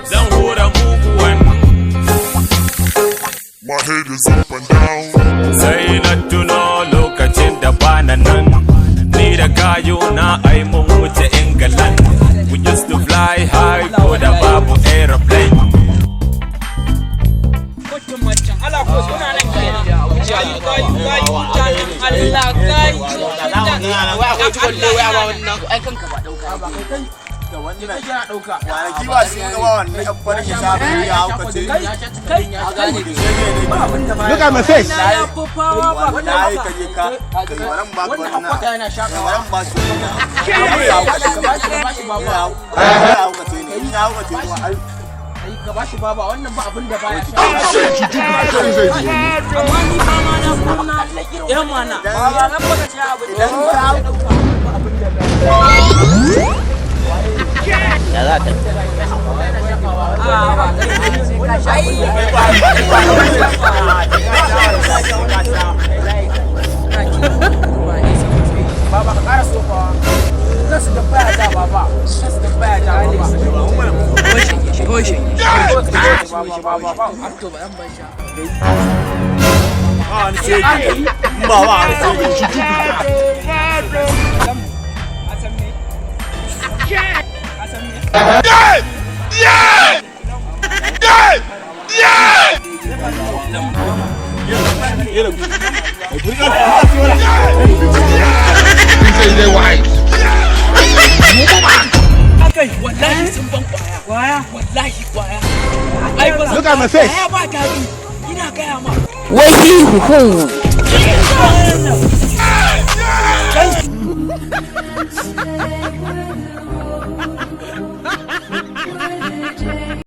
Zan hura muguwan. My head is up and down. Sai na tuno lokacin da bana nan, ni da gayu na ai mun wuce England. We used to fly high ko da babu aeroplane. Kotun macen ala ko suna nan kenan. Gayu, gayu, gayu, mutanen Allah, gayu mutanen Allah. Ai kanka ba dauka ba. Da wannan kwanaki ba sun gaba wannan yan farin ya shafe ya haukace. Kai. Look at my face. Na ya fi fawa ba. Wallahi ka je ka kai waran ba ka wannan kai waran ba su wannan ya haukace, ya haukace ne in ya haukace kuma ai. Ka bashi baba, wannan ba abin da baya sha. Amma ni ba ma na kunna eh mana ba nan baka ci abu. Idan ka Ya za ta A ba ai. Baba, ka ƙara sofawa. Kasu da baya ja, baba. Kasu da baya ja, baba. Kawai shanye. Baba, baba, baba. To ba zan bar sha. Ba wani shege in ba ba wani shege. A san me? A san me? Yeah! Yeah! Yeah! He say they white. Akai wallahi sun ban kwaya. Kwaya? Wallahi kwaya. Ai ba. Look at my face. Kwaya ba daɗi. Ina gaya ma. Wai hu. Kai.